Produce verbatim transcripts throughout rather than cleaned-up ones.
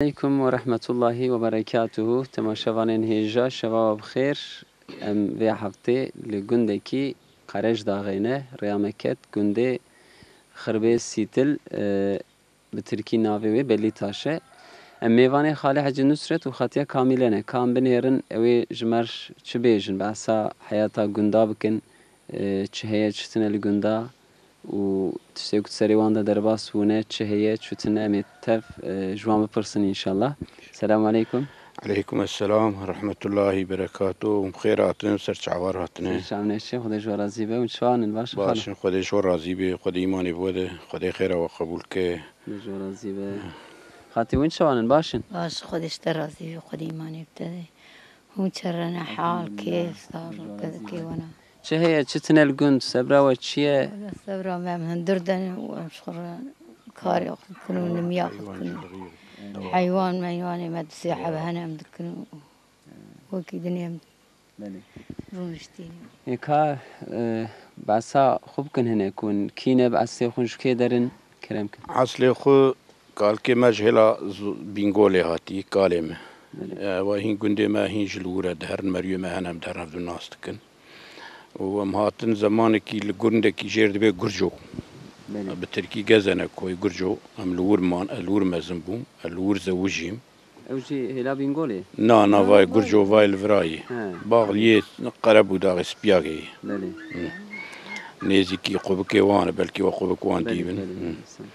Eleykum ve rahmetullahi ve berekatuhu. Temaşevanên hêja, şeva we bi xêr. Em vê heftê li gundekî Qerejdaxê ne, rêya me ket gundê Xirbê Sîtil, e, bi tirkî navê wê Belîtaş e. Em mêvanê Xalê Hecî Nusret û Xatiya Kamîle ne. Ka em binêrin, ew ê ji me r çi bêjin, behsa heyata gunda bikin, e, çi heye, çi tine li gunda û tiştê ku di serê wan de derbas bûne, çi heye, çi tune, em ê tev, e, ji wan bipirsin înşallah. Selamu aleykum. Aleykum esselam, rahmetullahi berekatuh. Hûn bi xêr hatin, ser çavar hatine. Ser çav neçe, Xwedê ji we razî be. Hûn çawan in, baş in, xalo? Baş in, Xwedê ji we razî be, Xwedê îmanê bi we de, Xwedê xêra we qebûl ke. Xwedê ji we razî be. Xatî, hûn çawan in, baş in? Baş, Xwedê ji te razî be, Xwedê îmanê bi te de. Hûn çerre ne, hal, kêf, sar, kê wana. Çi heye, çi tine li gund, sebra we çi ye? Wala sebra me, em hundir de ne û em ji xwe re karê xwe dikin û nimiya xwe dikin. Heywan meywanê me du sê heb hene, em dikin û wekî dinê em Belê. rûniştîne. Ê ka, e, behsa xwe bikin hinek, hûn kî ne, bi eslê xwe ji kê derin, kerem kin. Eslê xwe kalkê me ji hêla z-, Bîngolê hatî, kalê me. Belê. E, we hîn gundê me hîn ji li wir e, diherin meriyê me hene, em diherin, ev du nas dikin. Û em hatin zemanekî li gundekî jêr dibê Gurco. Belê. Bi tirkî Gezenekoy Gurco. Em li wir man, ez li wir mezin bûm, ez li wir zewijîm. Ew jî hêla Bîngolê? Na, na, vay Gurco, vay li virayê. He. Baxliyê Qerebûdaxê Spiyagê ye. Belê. Hı. Nêzîkî qubikê wan e, belkî we qubik wan Belê, dîbin. belê, Hı. belê, sanki.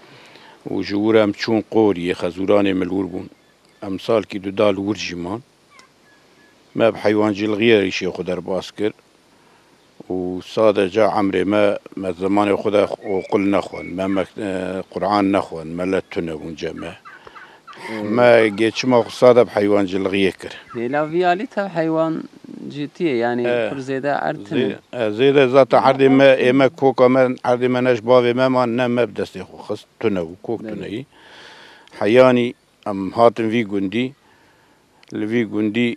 Û ji wir em çûn Qoriyê, xezûranê min li wir bûn. Em salkî du da li wir jî man. Me bi heywancîlixiyê rîşê xwe derbas kir û sadece emrê me, me zemanê xwe de oqil nexwend, me, me, e, Quran nexwend, me le tune bûn cem me. Hmm. Me geçima xwe sade bi heywancîlixiyê kir. Hêla vî alî tev heywancîtiyê, yanî E, pir zêde erd tune. zê-, e, zêde zaten erdê me, ê me koka me, erdê me ne ji bavê me man, ne me bi destê xwe xist, tune bû, kok Belê. tuneyî. Heyanî Em hatin vî gundî, li vî gundî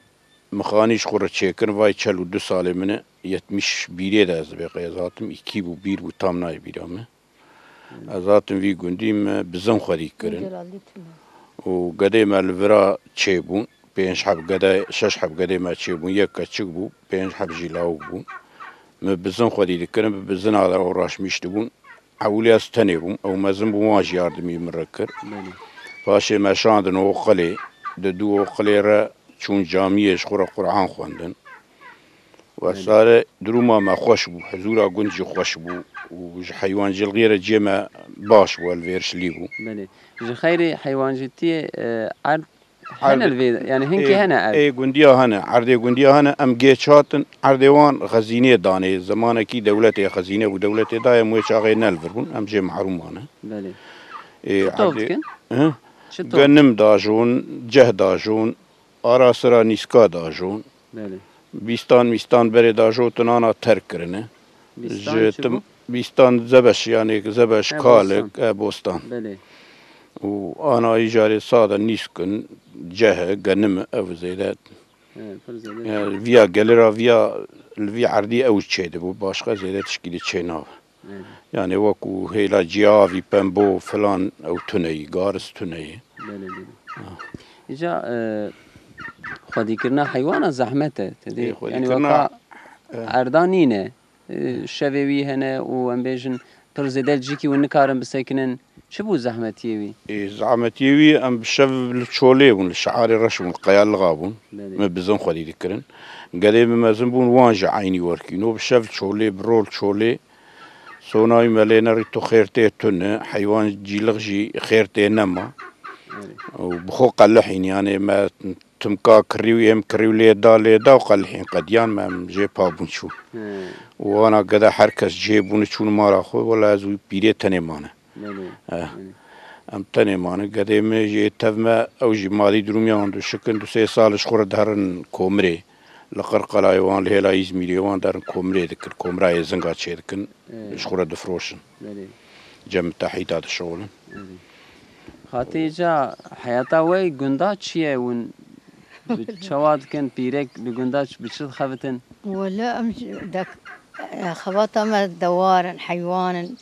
mixanî ji xwe re çêkirin, vay çel û du salê min e, yetmiş bîrê de ez dibê qey ez hatim, îkî bû, bîr bû, tam nayê bîra min. Ez hatim vî gundî, me bizin xwedî kirin. Û gedê me li vira çêbûn, pênc heb gede, şeş heb gedê me çêbûn, yek keçik bû, pênc heb jî lawik bûn. Me bizin xwedî dikirin, bi bizina de û raşmîş dibûn. Ewilî ez tenê bûm, ew mezin bû, wan jî yardimî min re kir. Belê. Paşê me şandin oqilê, di du oqilê re çûn camiyê ji xwe re Quran xwendin. Belê. Wesare duruma me xweş bû, huzûra gund jî xweş bû û ji heywancîlixiyê re ciyê me baş bû, elvêrişlî bû. Belê. Ji xeyrê heywancîtiyê, e, erd Hene li vê, yani hinkê Ê, hene erd. Ê gundiya hene, erdê gundiya hene, em geç hatin, erdê wan xezînê danê. Zemanekî dewletê xezîne bû, dewletê daye, em wê çaxê ne li vir bûn, em jê mehrûm mane. Belê. Ê, Çi tov erdê dikin? Hı? Çi tov? Genim dajon, ceh dajon, ara sira nîska dajon. Belê. Bîstan mîstan berê dajotin, ana terk kirine. Bîstan Ji çi tim-, bû? Bîstan zebeş, yani zebeş, E, kalik, bostan. e, bostan. Belê. Û ana îcarê sade nîskin, ceh e, genim e, ev zêde. E, pir zêde. Yani viya gelira viya, li vî erdî ew çê dibû, başqa zêde tişkî de çê nabe. Evet. Yani wekû hêla ciyavî, pembo, filan, ew tuneyî, garis tuneyî. Belê, belê. Ha. Îca, e, xwedîkirina heywana zehmet e, te dî? Ê, Yani xwedîkirina, weka e. erda nîne. E, şevê wî hene û em bêjin pir zêde li cîkî hûn nikarin bisekinin. Çi bû zehmetiyê wî? Ê, zehmetiyê wî, em bi şev li çolê bûn, li şearê reş bûn, li qeya lixa bûn. Belê. Me bizin xwedî dikirin. Gedê me mezin bûn, wan jî eynî werkî. No bi şev li çolê, bi rol çolê. Sonayî me lê nerî, tu xêr tê tune, heywan cîlix jî xêr tê nema. Belê. Û bi xwe qelihîn, yani me timka kirî û êm kirî û lê da, lê da û qelihîn qediyan, me em jê pa bûn çûn. He. Û ana gede her kes cihê bûne çûne mala xwe, wela ez û pîrê tenê mane. Belê, Eh. belê. Em tenê mane. Gedê me jî ê tev me, ew jî madî durumya wan dişikin, du sê sal ji xwe re diherin komirê. Li Qirqalayê wan, li hêla Îzmîrê wan derin komirê dikin, komira êzinga çê dikin, Evet. ji xwe re difroşin. Belê. Cem Mitehîta dişixulin. Belê. Xatî îca heyata we gunda çi ye? Hûn bi çawa dikin? Pîrek li gunda ç-, bi çi dixebitin? Wele em ji dek-, e, xebata me dewar in, heywan in.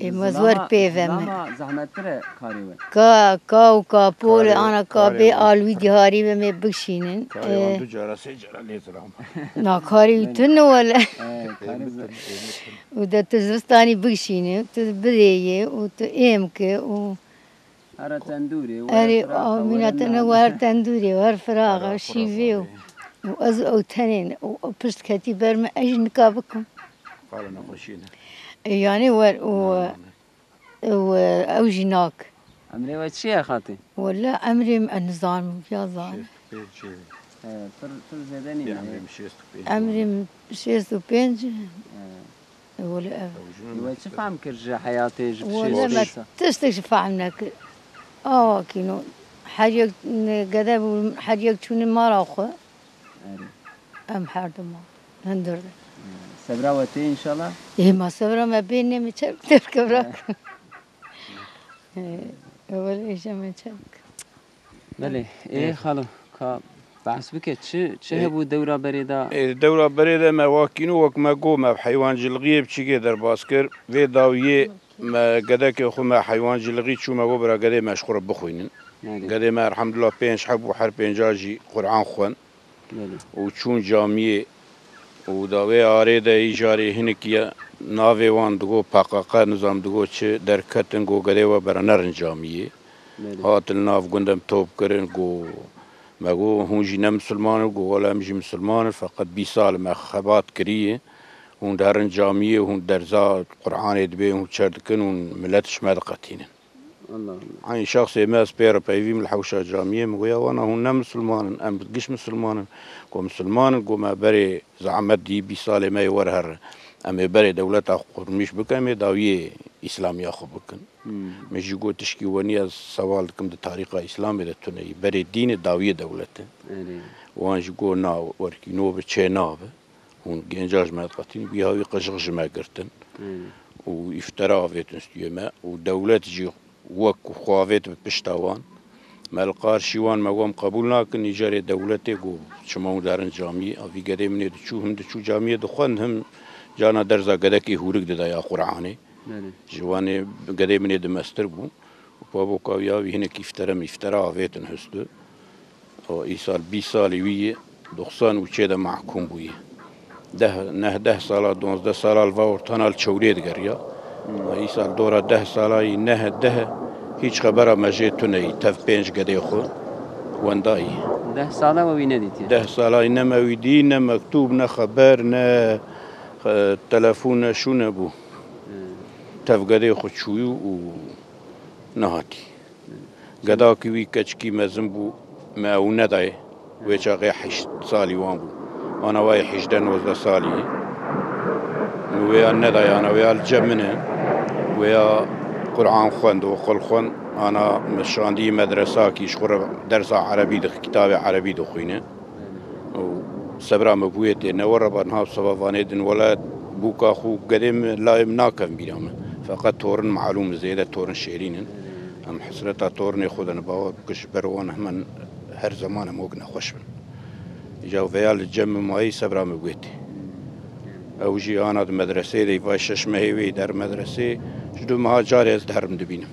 Ê, me zor pê ve me. Zilama zehmettir e karê we. Ka, ka û kapol, Karê, ana ka karê bê wan. Alwî diharî ve me bikşînin. Karê wan Ê, du cara, sê cara lê zilam. Na karê wî Belê. Tune wele. Ê, karê Ê, zor. Ê, û de tu zivistanî bikşîne, tu bidêye û tu êm ke û Here tendûrê, were Erê, firaqa, amîna were te ne nane. Wer tendûrê, wer firaqa, Firaqa, şîvê û, firaqa. Û ez ew tenê ne, û, û pişt ketî ber min, ez jî nika bikim. Qala nexweşiyê ne. E, yani wer û, Nane, nane. Û, ew jî nak. Emrê we çi ye xatê? Wele emrê min, ez nizanim, ya zanim. Şêst û pênc çi? He, pir, pir zêde nîne. Emrê min şêst û pênc. Emrê min şêst û pênc. He. Wele ev. Ew jî Ê, we çi fehm kir ji heyatê, ji Wele me pişêstê? Tiştek ji fehm nekir. Awa kîno. Her yek ne gede bû, her yek çûne mala xwe. Erê. Em her du mal. Hundir de. Sebra we tê înşallah? Ê, ma sebra me bê, ne me çer tevke bırak. Ê, wele îşe me çer. Belê, ê, Ê. Xalo, ka behs bike, çi, çi Ê. Hebû dewra berê de? Ê, dewra berê de me wakîno wek me got, me heywancilixiyê biçîkê derbas kir. Vê dawiyê me gedekê xwe me heywancilixî çû, me got bira gedê me ji xwe re bixwînin. Belê. Gedê me elhamdulillah pênc heb bû, her pênca jî Quran xwend. Belê. Û çûn camiyê û da wê arê de îcarê hinek ye navê wan digo P K K, nizam digo çi, derketin, go gedê we bera nerin camiyê. Belê. Hatin li nav gund em top kirin, go me go hûn jî ne misilman in, go wele em jî misilman in, feqet bîst sal me xebat kiriye, hûn diherin camiyê, hûn derza Quranê dibê, hûn çer dikin, hûn milet ji me diqetînin. Allah Allah. Eynî şexsê me, ez pê re peyvîm li hewşa camiyê, min goya wana hûn ne misilman in, em giş misilman in. Go misilman in, go me berê zehmet dî bîst salê me yê wer here. Em ê berê dewleta qurmîş bikin, em ê dawiyê îslamiya xwe bikin. Hmm. Min jî got tişkî wenî ez sewal dikim di tarîxa îslamê de tune yî. Berê dîn e, dawiyê dewlet e. Erê. Wan jî got na, werkî no bi çê nabe. Hûn genca ji me diqetînin, wî hawî qijix ji me girtin Hmm. Û îftera avêtin stûyê me û dewlet jî wek ku xwe avêt bi pişta wan. Me li qarşî wan me wan qebûl nakin, îcarê dewletê got, çima hûn derin camiyê? A vî gedê min ê diçû, him diçû camiyê dixwend, him cana derza gedekê hûrik dida ya Quranê. Belê. Ji wanê gedê min ê dimestir bû. Û pa boka wî ya wî hinek îftera min, îftera avêtin hustû. O, îsal bîst salî wî ye, doxsan û çê de mahkûm bûye. Deh, neh, deh sala, donzdeh sala li va ortana li çewlê digeriya. Hmm. Îsal dora deh sala yî, neh, deh, hîç xebera me jê tune yî, tev pênc gedê xwe wenda yî. Deh sala we wî nedîtiye? Deh sala yî ne me wî dî, ne mektûb, ne xeber, ne, e, telefon, ne şû nebû. Hmm. Tev gedê xwe çûyû û nehatî. Gedakî wî keçikî mezin bû, me ew nedayê. Wê çaxê heşt salî wan bû. Ana wayê hejdeh nozdeh salî ye. Min wêya nedayê, ana wêya li cem min e. Wêya Quran xwend, oxil xwend. Ana min şandî medresakî, ji xwe re dersa erebî dix-, kitabê erebî dixwîne. Û sebra me bûyê tê, ne were ba niha seba vanê din wele bûka xwe gedê min layê min nakevin bîra min. Feqet torin malûm in, zêde torin şêrîn in. Em hesreta torinê xwe de ne, bawer bike ji ber wan hemen her zeman em wek nexweş bin. Îca veya li cem min mayî sebra me bûyê tê. Ew jî ana di medreseyê de, vay şeş mehê wê der medresê, ji du meha carê ez diherim dibînim.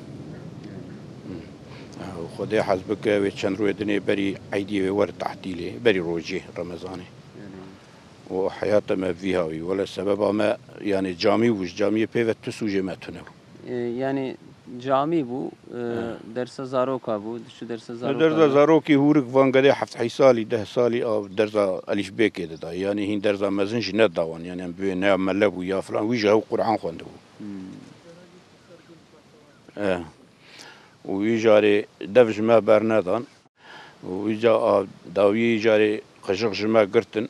Ew Xwedê hez bike, wê çend rojê dinê berî eydiyê wê were tehtîlê, berî rojê Remezanê. Yanî. Û heyata me vî hawî. Wele sebeba me, yanî camî bû, ji camiyê pê ve tu sûcê me tune bû. E, yanî camî bû, e, He. Dersa zaroka bû, diçû dersa zaroka Dersa bû. Zarokî hûrik van gedê heft heyş salî, deh salî a dersa elîfbêkê dida. Yanî hîn dersa mezin jî nedida wan. Yanî em bê ne ya mele bû ya filan, wî ji hew Quran xwendibû. Hmm. E. Û wî carê dev ji me bernedan. Û wî ca a dawiyê carê qijix ji me girtin,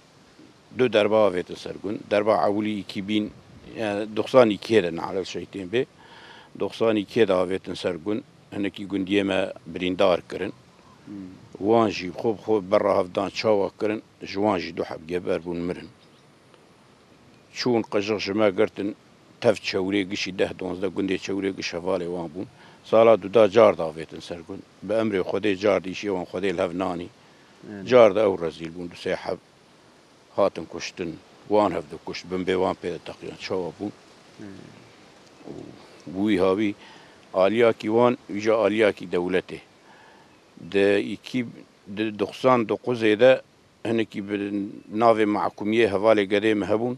du derba avêtin ser gund. Derba ewilî îkî bîn, e, doxsan îkiyê de nalel şeytên bê. Doxsan îkiyê de avêtin ser gund. Hinekî gundiyê me birîndar kirin. Hmm. Wan jî xwe bi xwe berra hevdan çawa kirin, ji wan jî du heb geber bûn mirin. Çûn qijix ji me girtin, tev Çewrê Gişî deh donzdeh gundê Çewrê Giş hevalê wan bûn. Sala duda car davêtin ser gund. Bi emrê Xwedê car dîşê wan Xwedê li hev nanî. Evet. Car de ew rezîl bûn, du sê heb hatin kuştin. Wan hev de kuşt, bin bê wan pê de teqiyan. Çawa bûn? Evet. Û Wî hawî aliyakî wan, wî jî aliyakî dewletê. Di îkî, di doxsan dokuzê de hinekî bi navê mahkûmiyê hevalê gedê me hebûn.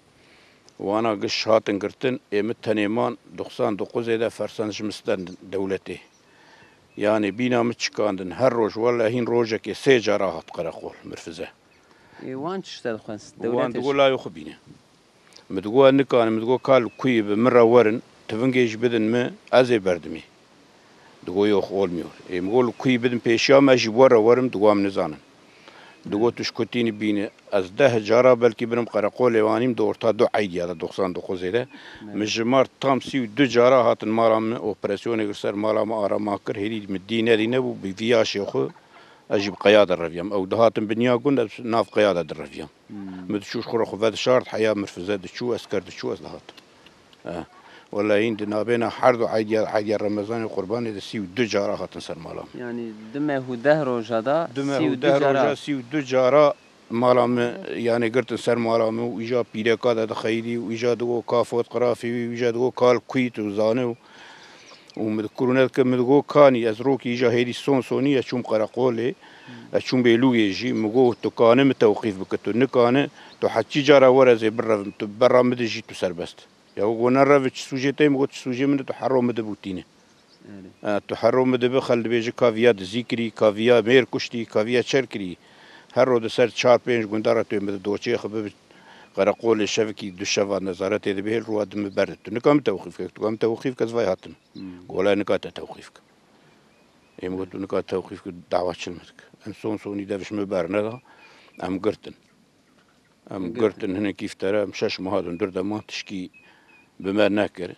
Wana giş hatin girtin, ê min tenê man doxsan dokuzê de fersend ji min stend dewletê. Yanî bîna min çikandin. Her roj, wele hîn rojekê sê cara hat qereqol, mirfize. Ê, wan çi tişte dixwest? Wan dewletê digo çi? Layo xwe bîne. Min digo ez nikanim, min digo ka li kuyê bi min re werin, tivingê jî bidin min, ez ê berdimî. Digo yok, olmuyor. Ê, min got li kuyê bidin pêşiya me, ez jî bi we re werim, digo em nizanin. Digo tu ji ku tînî bîne, ez deh cara belkî binim qereqolê wanîm di orta du eydiya de, doxsan dokuzê de. Evet. Min ji mar tam sî û du cara hatin mala min, operasyonê kir ser mala min, arama kir, hêdî min dî nedî nebû, bi vî yaşê xwe ez jî bi qeya de reviyam. Ew dihatin biniya gund, ez nav qeya de direviyam. Hmm. Min diçû ji xwe re xwe vedişart, heya mirfize diçû, esker diçû, ez dihatim. Eh, wele hîn di nabêna her du eydiya, eydiya Remezanê Qurbanê de sî û du cara hatin ser mala min. Yanî du meh û deh roja da Du meh sî û û du deh cara. Roja sî û du cara mala min, yanî girtin ser mala min û îja pîreka de dixeyidî û îja digo ka fotografî wî, îja digo ka li kuyî tu zanî û, û min dikurûne dike, min digo kanî, ez rokî îja hêdî son sonî, ez çûm qereqolê, ez çûm bêlûgê jî, min got tu kanî min tewqîf bike, tu nikanî, tu heçî cara were ez ê birevim, tu berra min de jî tu serbest. Ya got nereve çi sûcê te ye, min got çi sûcê min e, tu hero min de bûtîne. Erê. E, tu hero min de bixel dibêje ka viya dizî kirî, ka viya mêr kuştî, ka viya çer kirî. Hero di ser çar pênc gunda re tu yê min de doçê xwe bibe qereqolê şevekî du şeva nezaretê de bihêl rûwa di min berde. Tu nika min tewqîf ke, tu ka min tewqîf ke ez vay hatim. Hmm. Gola nika te tewqîf ke. Ê min got tu nika tewqîf ke dawa çi li min dike. Em son sonî dev ji min berneda, em girtin. Em girtin. Girtin hinekî ftere, em şeş meha hundir de man, tişkî bi me nekir.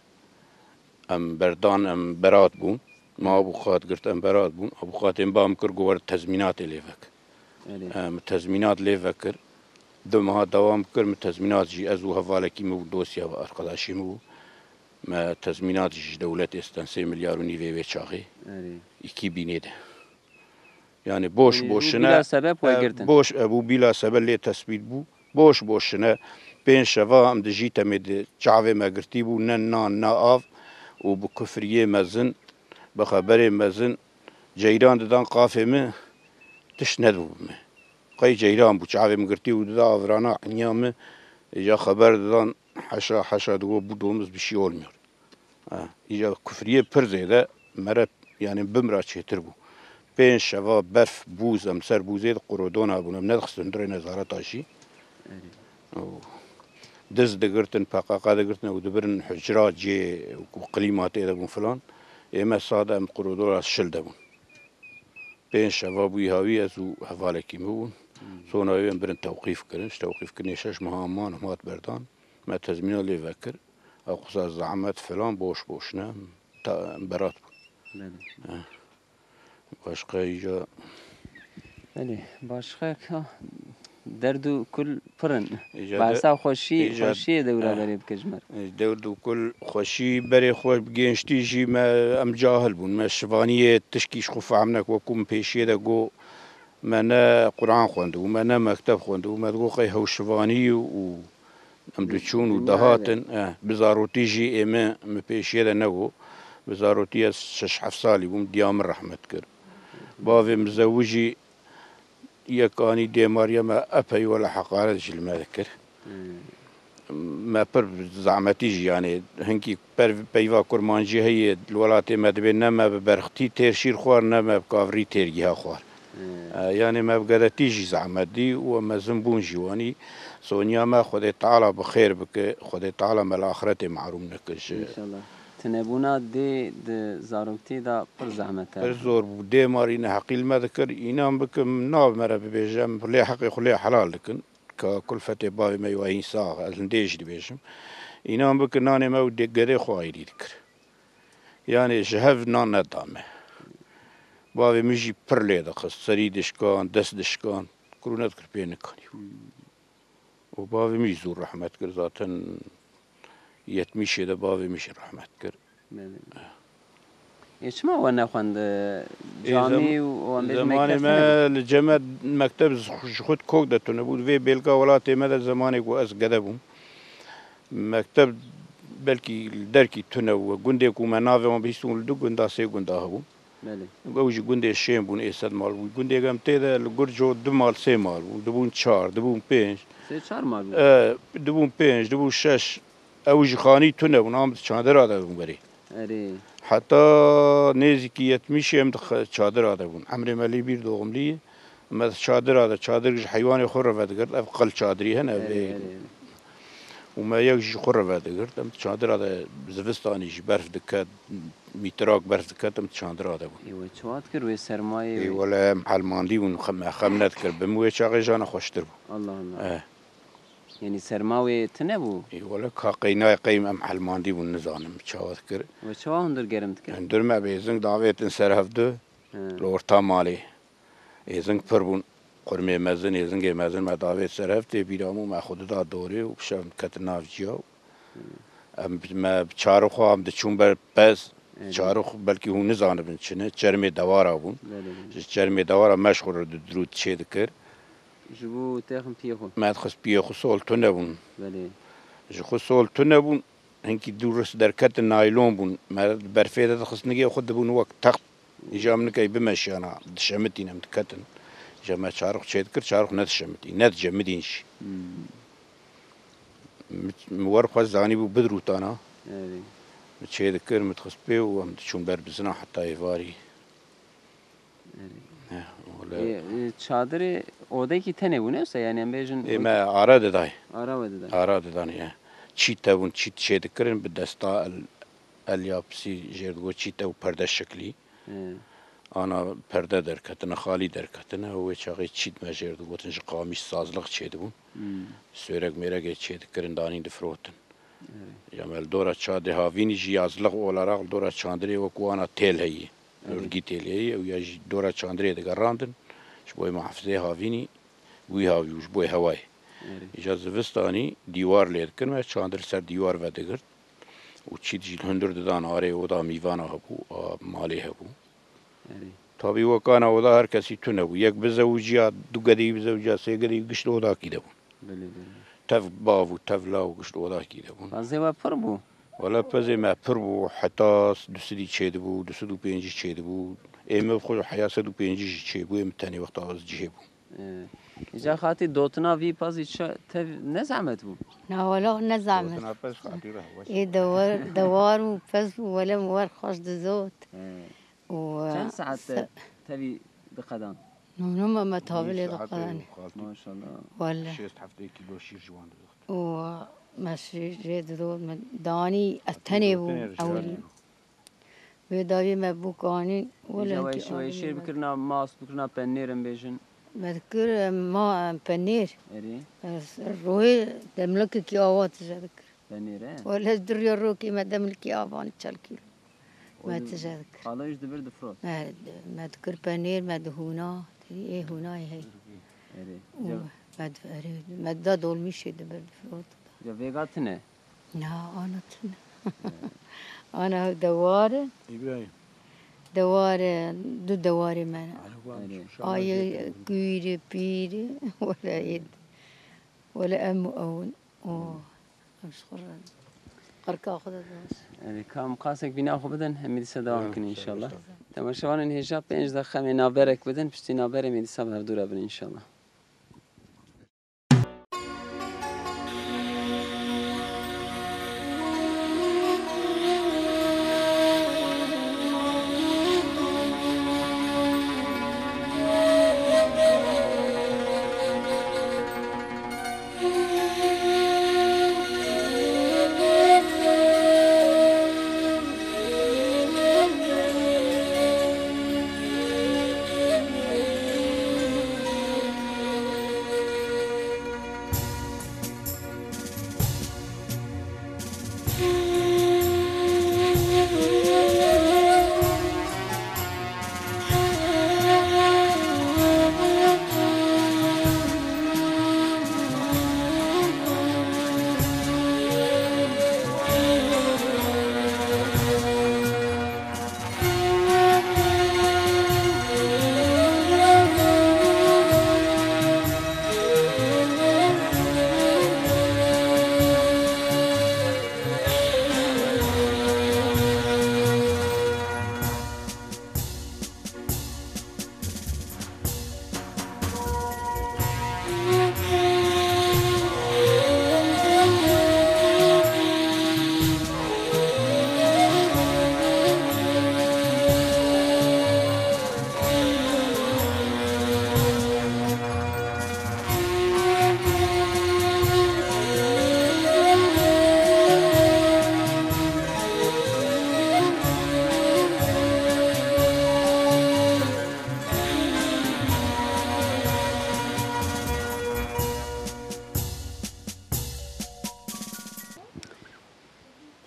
Em berdan, em berat bûn. Me abuqat girt, em berat bûn. Abuqatê min ba min kir, got were tezmînatê lê vekir. Erê. Em tezmînat lê vekir. Du meha dewam kir, min tezmînat jî, ez û hevalekî min bû, dosya ve, arkadaşî min bû. Me tezmînat jî ji dewletê stand sê milyar û nîvê wê çaxê. Erê. Îkî bînê de. Yani boş Ê, bû boşuna, bila sebep we e, girtin. Boş, e, bû bila sebep lê tespît bû. Boş boşuna pênc şeva em di jî temê de çavê me girtî bû, ne nan, ne av û bi kufriyê mezin, bi xeberê mezin ceyran didan qafê min, tişt nedibû bi min. Qey ceyran bû, çavê min girtî û dida avirana, iniya min, îca xeber didan, heşa, heşa digo bu domuz bir şey olmuyor. Ha, îca kufriyê pir zêde mere, yani bimra çêtir bû. Pênc şeva berf, bûz, em ser bûzê de qurodona bûn, em nedixistin hundirê nezareta jî. Erê. Û diz digirtin, P K K digirtin û dibirin hucra cê ku klîma tê de bûn filan. Ê me sade em qurodora şil de bûn. Pênc şeva bûyî hawî ez û hevalekî min bûn. Hmm. Sona wê em birin tewqîf kirin. Ji tewqîfkirinê şeş meha man, em hat berdan. Me tezmîna lê vekir. Ew qisa zehmet filan boş boş ne. Ta em berat bûn. Belê. Eh. Başqa îca Belê, başqa ka derd û kul pir in. Îca de- Behsa xweşî, îca xweşiyê dewra eh. Berê bike ji me re. Dewr û kul xweşî berê xwe bi gençtî jî me, em cahil bûn. Me şivaniyê tişkî ji xwe fehm nekin. Wekû min pêşiyê de got, me ne Quran xwendibû, me ne mekteb xwendibû. Me digot qey hewşivanî û em diçûn û dihatin. Eh, bi zarotî jî ê min, min pêşiyê de negot. Bi zarotî ez şeş heft salî bûm, diya min rehmet kir. Bavê min zewicî, yek anî dêmariya me epey wele heqaret jî li me dikir. Hmm. Me pir zehmetî jî, yanî hinkî per-, peyva kurmancî heye li welatê me dibê ne me bi berxtî têr şîr xwar, ne me bi kavrî têr giha xwar. Hmm. E, yanî me bi gedetî jî zehmet dî û em mezin bûn jî wanî. Soniya me Xwedê Teala bi xêr bike, Xwedê Teala me li axretê mehrûm neke ji. Înşallah. Tinebûna dê di zaroktî de pir zehmet e. Pir zor bû. Dê marî neheqî li me dikir. Înan bikim, nav me re bibêje, em lê heqê xwe lê helal dikin. Ka kulfetê bavê me wayîn sax, ez hindê jî dibêjim. Înan bikin, nanê me û dê-, gedê xwe ayrî dikir. Yanê ji hev nan neda me. Bavê min jî pir lê dixist. Serî dişkan, dest dişkan. Kurûne dikir pê nikanî. Û bavê min jî zû rehmet kir, zaten yetmişê de bavê min jî rehmet kir. Belê. Ê, çima we nexwend, e, Ê, zem-, camî û wan bêjin zemanê mekteb me nebû? Li cem me mekteb ji xwe, ji xwe kok de tune bû. Vê bêlka welatê me de zemanê ku ez gede bûm. Mekteb Belkî li derkî tune bû. Gundê ku me navê wan bihîstin li du gunda, sê gunda hebûn. Belê. Ew jî gundê şên bûn, ê sed mal bûn. Gundê em tê de li Gurco du mal, sê mal bûn. Dibûn çar, dibûn pênc. Sê çar mal bûn. E, dibûn pênc, dibûn şeş. Ew jî xanî tune bûn, em di çandira de bûn berê. Erê. Heta nêzîkî yetmişê em di xe-, çadira de bûn. Emrê me lê bîr doximlî ye. Me di çadira de, çadir ji heywanê xwe re vedigirt. Ev qil çadirî hene, ev Erê, ê. erê, erê. Û me yek ji xwe re vedigirt. Em çadira de zivistanî jî berf diket, mîtirak berf diket, em çandira de bûn. Ê, we çawa dikir wê sermayê Ê, wê? wele em helmandî bûn, xem-, me xem nedikir. Bi min wê çaxê jana xweştir bû. Allah Allah. Eh. Yanî serma wê tune bû? Ê, wele ka qeynayê qey em helmandî bûn, nizanim çawa dikir. We çawa hundir germ dikir? Hundir me bêzing davêtin ser hevdu, He. li orta malê. Êzing pir bûn. Qurmê mezin, êzingê mezin me davêt ser hev tê bîra min û me xwe dida dorê û bi şev ketin nav ciya û em, me bi çarixo em diçûn ber pez. Erê. Çarix belkî hûn nizanibin çi ne, çermê dewara bûn. Belê, belê. Ji çermê dewara me ji xwe re di dirût çê dikir. Ji bo texin piyê xwe. Me dixist piyê xwe sol tune bûn. Belê. Ji xwe sol tune bûn. Hinkî dû risk derketin naylon bûn. Me di berfê de dixist nigê xwe dibûn wek text. Îja min nikey bimeşiyana, dişemitîn em diketin. Îja me çarix çê dikir, çarix nedişemitî, nedicemidîn jî. Hmm. Min, min wer xwe zanîbû bidrûtana. Erê. Min çê dikir, min dixist pê û em diçûn ber bizina heta êvarî. Erê. Heh, wele. Ê, ê, çadirê odekî tenê bû, ne wisa? Yanî em bêjin Ê, me ara didayê. Ara we didayê. Ara didanê, ye. Çît hebûn, çît çê dikirin, bi desta el, el ya pisî jêr digot, çît ew perde şeklî. He. Ana perde derketine, xalî derketine, ew wê çaxê çît me jêr digotin, ji qamîş sazlix çê dibûn. Hmm. Sêrek mêrekê çê dikirin, danîn difirotin. Evet. Ya me li dora çadê havînî jî yazlix olarak li dora çandirê wekî wana têl heyî. Evet. Örgî têl heyî, ew ya jî dora çandirê digerandin. Ji bo muhafizê havînî wî havî û ji bo hewayê. Evet. Îja zivistanî dîwar lê dikin, me çandir ser dîwar vedigirt. Û çît jî hundir didan arê, oda mîvana hebû, a malê hebû. Erê. Tabî wekana oda her kesî tune bû. Yek bizewiciya, du gedî bizewiciya, sê gedî gişt odakî de bûn. Belê, belê. Tev bav û tev law gişt odakî de bûn. Pezê we pir bû? Wele pezê me pir bû, heta du sedî çêdibû, du sed û pêncî çêdibû. Ê me xwe heya sed û pêncî jî çêbû, ê min tenê wexta ez cihê bû. Ee, îca xatî dotina vî pezî çi tev ne zehmet bû? Na wele ne zehmet. Dotina pez xatî re, weş. Ê dewar, dewar û pez û wele min wer xweş dizot. Ee. Û, Çend e, saet se- tevî diqedan? Nûnû me, me tabilê Nî saetê diqedan. Xaltî Maşallah. Wele. Şêst heftê kîlo şîr ji wan didoxit. Û me şîr jê didot, me danî, ez tenê bûm, tenê ewilî. Wê dawî me bûk anîn, wele Îja hinkî wê şêr bikirina, mas bikirina, penêr em bêjin. Me dikir, ma, penêr. Erê. Ez royê demlikekî ava tije dikir. Penêr e? Wele ji diriya rokê me demlikî ava anî çel kîlo. Me tije dikir. Xalo jî dibir difrot. Me, me dikir penêr, me dihûna, ê hûnayê hey. Erê. Û me di-, erê, me da dolmîşê dibir difrot. Ya vêga tine? Na, ana tune. Ana dewar e. Îbrahîm. Dewar e, du dewarê me ne. Erê. Ayê kûrî, pîrî, wele êd. Wele em û ew in. O, em ji xwe re qirka xwe de dibaş. Erê, ka em qasek bîna xwe bidin, em ê dîsa dewam bikin înşallah. Temaşevanên hêja pênc deqe em ê navberek bidin, piştî navberê em ê dîsa bi hevdû re bin înşallah.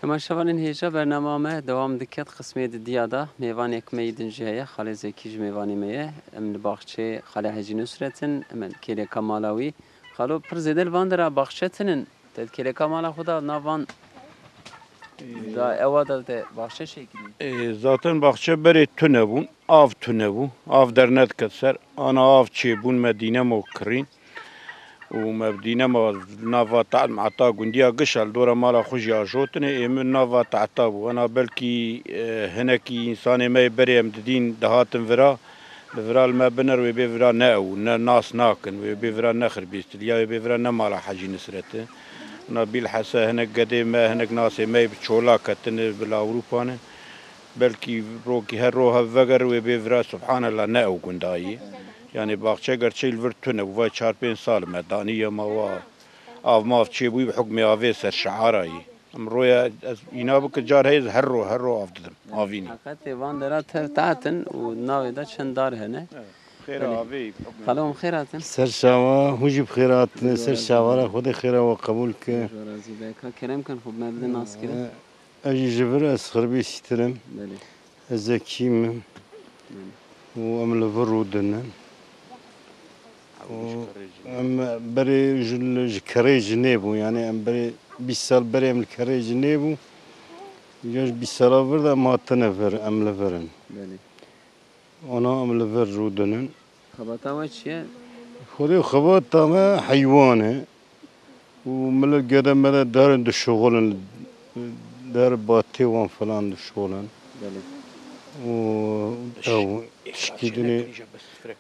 Temaşevanên hêja, bernama me dewam dike. Di qismê didiya de mêvanêk me yî din jî heye. Xalê Zekî ji mêvanê me ye. Em li baxçeyê Xalê Hecî Nusret in. Em li kêleka mala wî. Xalo, pir zêde li van dera baxçe tinin. Te di kêleka mala xwe de nav van da ewa de te baxçe şekilî? Ê, zaten baxçe berê tune bûn. Av tune bû. Av dernediket ser. Ana av çêbûn, me dînemo kirîn. Û me bi dînema nava ta-, heta gundiya Gişa li dora mala xwe jî ajotinê, ê min nava tahta bû. Ana belkî, e, hinekî însanê me yê berê em didîn dihatin vira, li vira li me biner, wê bê vira ne ew, ne nas nakin, wê bê vira ne Xirbîstil, ya wê bê vira ne mala Hecî Nisret e. Ana bîlhese hinek gedê me, hinek nasê me yê bi çola ketine, bi Ewropa ne. Belkî rokî her ro hev veger, wê bê vira, subhanallah, ne ew gundayî. Yani baxçe gerçey li vir tune bû, vay çar pênc sal me danî yema wa av mav çêbûyî bi hukmê avê ser şiara yî. Em roya ez îna bike car heye, ez her ro, her ro av didim, avînî. Heqetê van dera tev tatin û navê de çend dar hene. Evet. Xêra avê yî bi hukmê. Xalo, em xêr hatin. Ser çava, hûn jî bi xêr hatine, ser çavara Xwedê xêra we qebûl ke. Xêra razî be. Ka kerem kin xwe me bide naskirin. Ee, ez jî ji vir, ez Xirbîsîtir im. Belê. Ez Zekî me. Û em li vir rûdinin. Û em berê ji, ji kerê jinê bû, yani em berê bîst sal berê em li kerê jinê bû. Ya ji bîst sala vir de em hatine vir, em li vir in. Belê. Ana em li vir rûdinin. Xebata we çi ye? Xwedê xebata me heywan e. Û milet gede mede derin dişuxulin, der batê wan filan dişuxulin. Belê. Û ew şikîdinê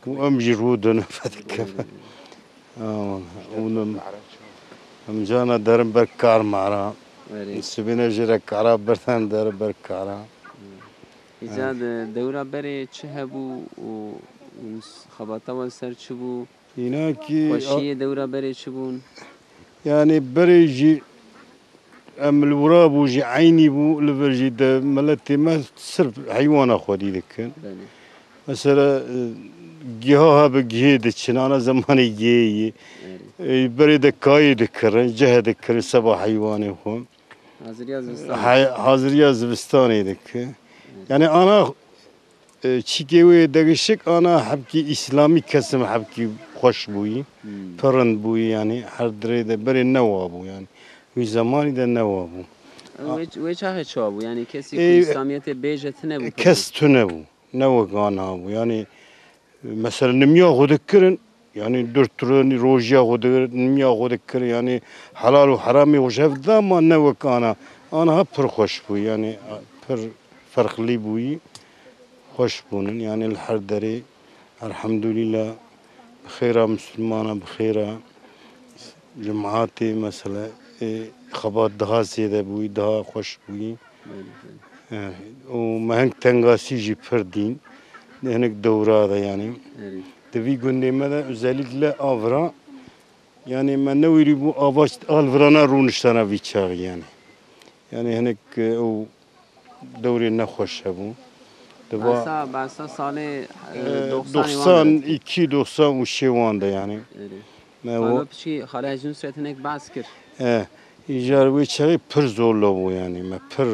û em jî rûdin fedike. Belê. Aman, û em, em cana derin ber kar mara. Belê. Sibêne jê re kara birden derin ber kara. Îca de dewra berê çi hebû û, û xebata we ser çi bû? Îna kî xweşiyê dewra berê çi bûn? Yani berê jî em li wira bû jî eynî bû, li vir jî de miletê me sirf heywana xwedî dikin. Belê. Mesela, e, giha hebe gihê diçin, ana zemanê gihê yî. Erê. E, berê de kayê dikirin, cihê dikirin seba heywanê xwe. Haziriya zivistan. Hay-, haziriya zivistanê dike. Yani ana, e, çîkê wê degişik ana hebkî îslamî kesim hebkî xweş bûyî, Hmm. pirind bûyî yani her dirê de berê newa bû yani. Wî zemanî de newa bû. Wê, wê çaxê çawa bû? Yani kesî ku Ê, îslamiyetê bêje tune bû. Kes tune bû. Ne wek ana bû. Yani Mesela nimiya xwe dikirin, yani dûr turin rojiya xwe dikirin, nimiya xwe dikirin, yani helal û heramê xwe ji hev dida, ma ne wek ana. Ana ha pir xweş bû, yani pir ferqlî bûyî, xweş bûnin, yani li her derê, elhamdulîla, bi xêra misilmana, bi xêra Cemaatê mesela, e, xebat daha zêde bûyî, daha xweş bûyî. Belê, belê. E, û me hing tengasî jî pir dîn. Di hinek dewra de yani. Erê. Di vî gundê me de özellikle avra, yani me newêrî bû ava alvirana rûniştana vî çaxî yani. Yani hinek, e, ew dewrê nexweş hebû. Di va Behsa, behsa salê, e, e, doxsanê wan de. Doxsan iki, doxsan û şê wan de yani. Erê. Me Xalo wo- piçî Xalê Hecî Nusret hinek behs kir. E, îcar wê çaxê pir zorla bû yani. Me pir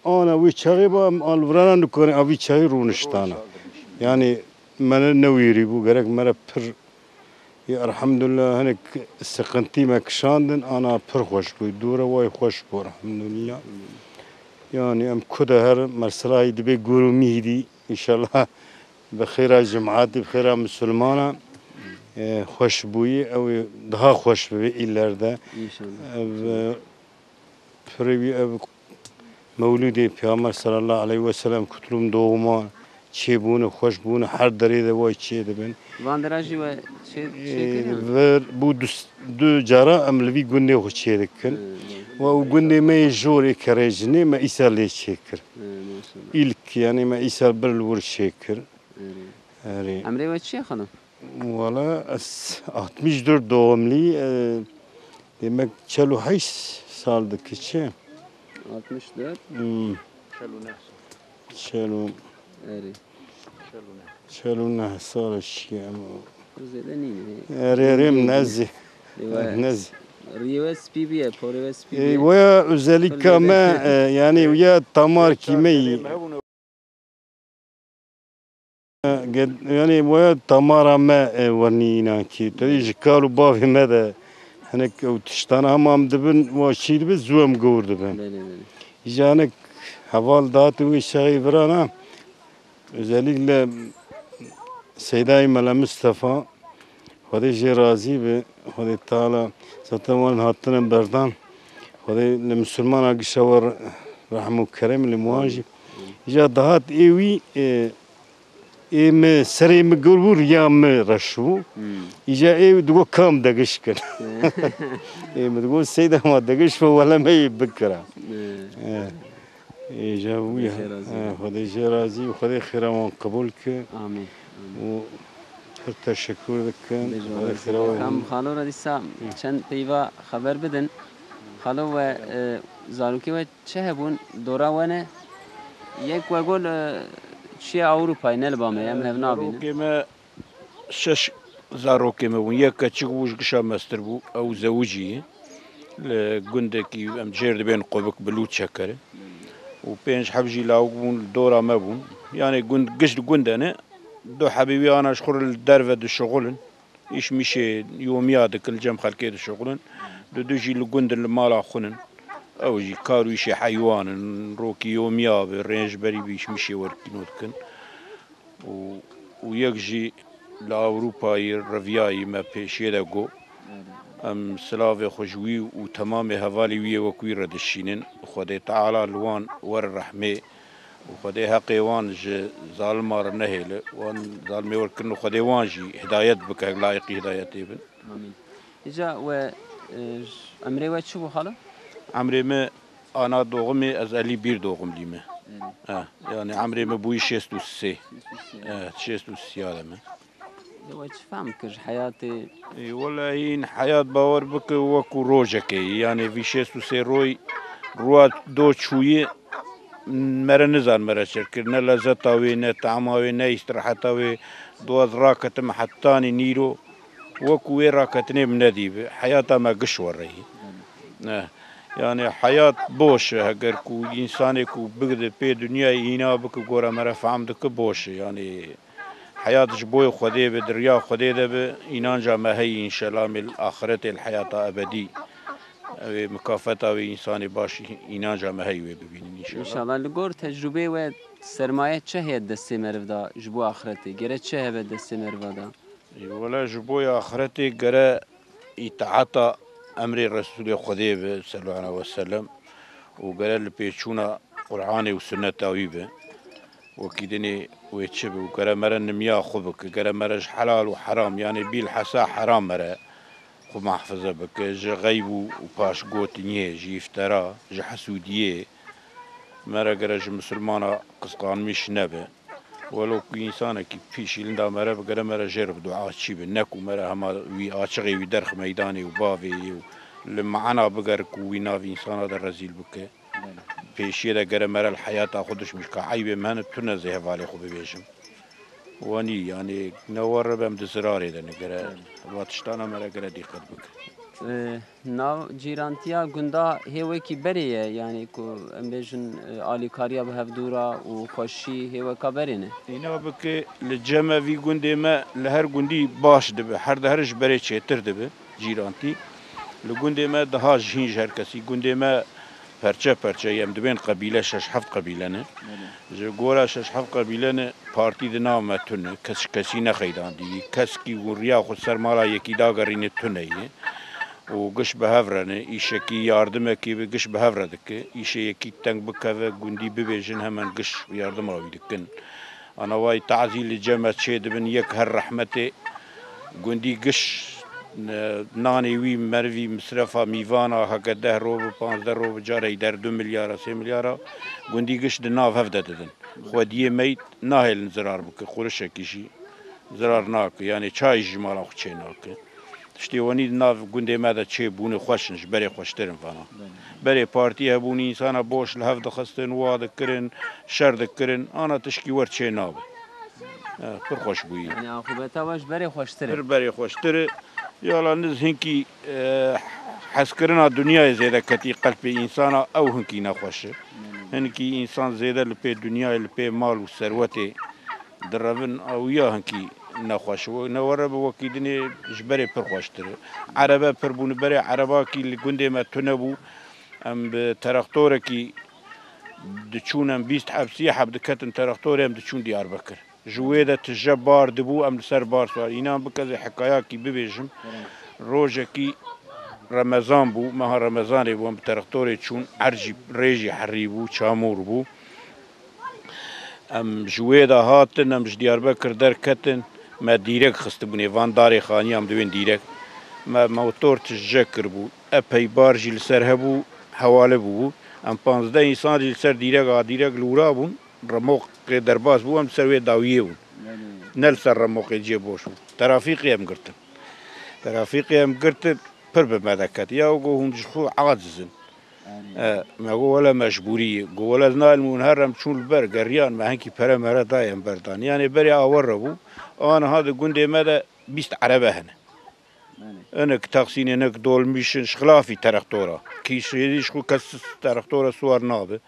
ana wê çaxê ba em alvirana nikarin, a vî çaxê rûniştana. Yani me ne newêrî bû, gerek me re pir Yê, elhamdulillah, hinek siqintî me kişandin, ana pir xweş bû. Dûre way xweş bû, elhamdulillah. Yani em ku de her mersilahî dibê gor û mîhî dî, înşallah bi xêra cemaatî, bi xêra misilmana, e, xweş bûyî, ew ê daha xweş bibe îlerde. Înşallah. Ev, e, Pirê wî ev Mewlûdê Pêxember sallallahu aleyhi ve sellem, kutlum doğuma çêbûne, xweş bûne, her derê de way çêdibin. Van dera jî we çê, çêkirin? Ê, vir bû du, du cara em li vî gundê xwe çêdikin. Hı, hı. Wa û gundê me yê jorê kerê jinê me îsal lê çêkir. Hı, maşallah. Îlk, yani me îsal bir li wir çêkir. Erê. Erê. Emrê we çi ye xanim? Wala ez altmış dört doğumlî, e, demek çel û heşt sal dike çi? Altmış dört. Hmm. Çel û neh sal. Çel û Erê. Çel û neh. Çel û neh sal şiye em. Zêde nîne. Erê, erê, em nezî. Lê we Nezî. Riyê we spî bûye, porê we spî E, bûye. Waya özellikle me, e, yani waya tamar kî me yî. E, ge-, yani waya tamara me, e, wernî înan kî. Tedî ji kal û bavê me de hinek ew tiştana hema em dibin, wa şîr bi zû em gor dibin. Belê, belê. Îja hinek heval dihate wê şexê virana, özellikle Seydayê Mele Mistefa, Xwedê jê razî be, Xwedê Teala zaten wan hatine berdan. Xwedê li Misilmana gişa we rehm û kerem li wan jî. Îja dihat ê wî, e, ê me serê min gor bû, riya min reş bû. Hmm. Îja ê digo kam degiş kir. Ê min digo Seyda ma degiş ve wele me yê bikira. Hmm. E. Ê, ja wî Xwedê jê razî be. Xwedê jê razî û Xwedê xêra wan qebûl ke. Amîn. Û pir teşekkür dikin. Bêje Xwedê razî xêra be. Wan Kam xalo re dîsa çend peyva xeber bidin. Xalo we, e, zarokê we çi hebûn? Dora we ne? Yek we got, e, çiye Ewropayê, ne li ba me, em hev nabînin. Zarokê me şeş zarokê me bûn. Yek keçik bû, ji gişa mestir bû. Ew zewicî ye. Li gundekî em jêr dibên Qubik bi Lûçeker. Û pênc heb jî lawik bûn, li dora me bûn. Yanê gund, giş li gund de ne. Du hebî wî ana ji xwe re li derve dişuxulin. Îş mişê yomiya dikin, li cem xelkê dişuxulin. Du du jî li gund in, li mala xwe nin. Ew jî kar û îşê heywan in. Rokî yomiya bi, rênc berî bi îş mişê werkîno dikin. û, û yek jî li Ewropayê reviyayî me pêşiyê de got. Em silavê xwe ji wî û temamê hevalê wî yê wek wî re dişînin. Xwedê Teala li wan were rehmê û Xwedê heqê wan ji zalima re nehêle. Wan zalimê werkirin û Xwedê wan jî hidayet bike, layiqî hidayetê bin. Amîn. Îca we, e, emrê we çi bû xalo? Emrê me Ana doğumê ez elî bir doğumlî me. Belê. Eh, yani emrê me bûyî şêst û sê. Şêst û sê. Eh, şêst û sê ya de me. De we çi fehm kir ji heyatê? Ê, wele hîn heyat bawer bike wekû rojekê ye. Yani vî şêst û sê roy rûa do çûyî mere nizan mere çer kir. Ne lezeta wê, ne tama wê, ne îstiraheta wê. Do ez raketim hetanî nîro. Wekû wê raketinê min nedîbi. Heyata me giş wereyî. Ne. Yani heyat boş e, heger ku însanê ku bigide pê dinyayê îna bike, gora me re fehm dike, boş e. Yani heyat ji boyê Xwedê be, di riya Xwedê de be, înanca me heyî înşellah, mê li axiretê li heyata ebedî. Ew ê mikafeta wê însanê baş înanca me heyî wê bibînin înşellah. Înşellah. Li gor tecrûbeyê we sermaye çi heye destê meriv de ji bo axiretê? Gere çi hebe destê meriva de? Ê, wele ji bo ya axiretê gere îtaeta emrê Resûlê Xwedê be, sallallahu aleyhi ve sellem, û gere li pêçûna Qur'anê û sunneta wî be. Wekî dinê wê çi be û gere mere nimiya xwe bike, gere mere ji helal û heram, yanê bîlhesa heram mere xwe muhafaza bike, ji xeyb û, û paşgotiniyê, ji îftera, ji hesûdiyê, mere gere ji misilmana qisqanmîş nebe. Welo ku însanekî pîşî linda mere bi gere mere jê re bi dua çî bi, ne ku mere hema wî açixê wî derx meydanê û bavê yê û li meana biger ku wî nav însana de rezîl bike. Pêşiyê de gere mere li heyata xwe dişmîş ka eybê min hene tune zê hevalê xwe bibêjim. Wanî, yanî ne war re bem di zirarê de ne gere. Va tiştana mere gere dîqet bike. Ee, Nav cîrantiya gunda hê wekî berê ye, yanî ku em bêjin, e, alîkariya bi hevdû re û xweşî hê weka berê ne? Îna bike li cem e vî gundê me li her gundî baş dibe, her dihere ji berê çêtir dibe cîrantî. Li gundê me daha jî hîn ji her kesî. Gundê me perçe perçe ye, em dibên qebîle, şeş heft qebîle ne. Belê. Ji gora şeş heft qebîle ne, partî di nav me tune, kes ji kesî nexeydandî. Keskî ku riya xwe ser mala yekî dagerîne tune ye. û giş bi hev re ne, îşekî yardimekî bi giş bi hev re dike, îşê yekî teng bikeve, gundî bibêjin hemen giş yardima wî dikin. Anawayî tazî li cem me çê dibin, yek her rehmetê gundî giş, e, nanê wî merivî misrefa mîvana heke deh ro bi, panzdeh ro bi, carey der du milyara, sê milyara gundî giş di nav hev de didin. Xwediyê meyt nahêlin zirar bike, qurişekî jî zirar nake, yanê çayî ji mala xwe çê nake. Tiştê wenî di nav gundê me de çêbûne xweş in, ji berê xweştir in vana. Belê. Berê partî hebûn, însana boş li hev dixistin, wa dikirin, şer dikirin, ana tişkî wer çê nabe. Eh, pir xweş bûyî. Yanî aqibeta we ji berê xweştir e. Pir berê xweştir e. Yala niz hinkî, eh, Hezkirina dinyayê zêde ketî qelpê însana, ew hinkî nexweş e. Hinkî însan zêde li pê dinyayê, li pê mal û serwetê direvin, ew ya hinkî nexweş e. Ne were bi wekî dinê ji berê pir xweştir e. Erebe pir bûne, berê erebakî li gundê me tune bû. Em bi teraktorekî diçûn, em bîst heb, sî heb diketin teraktorê, em diçûn Diyarbekir. Ji wê de tije bar dibû, em li ser bar siwar. Înan bike ez ê hikayakî bibêjim. Rojekî Remezan bû, meha Remezanê bû, em bi teraktorê çûn, erd jî rê jî herî bû, çamûr bû. Em ji wê de hatin, em ji Diyarbekir derketin, me dîrek xistibûnê, van darê xaniya em diwên dîrek. Me motor tije kiribû, epey bar jî li ser hebû, hewale bûbû. Em panzdeh însan jî li ser dîrek a dîrek li wira bûn, remoqê derbas bû, em li ser wê dawiyê bûn. Belê. Ne li ser remoqê cihê boş bû. Terafîqê em girtin. Terafîqê em girtin, pir bi me de ket. Ya got hûn ji xwe aciz in. Erê. E, me got wele mecbûrî ye. Got wele ez nayêm hûn herin, em çûn li ber, geriyan, me hinkî pere mere dayê em berdan. Yanê berê awe re bû. Aniha di gundê me de bîst erebe hene. Belê. Hinek taksî ne, hinek dolmîş in, ji xilafî teraktora. Kî şêrî ji xwe kes teraktora siwar nabe.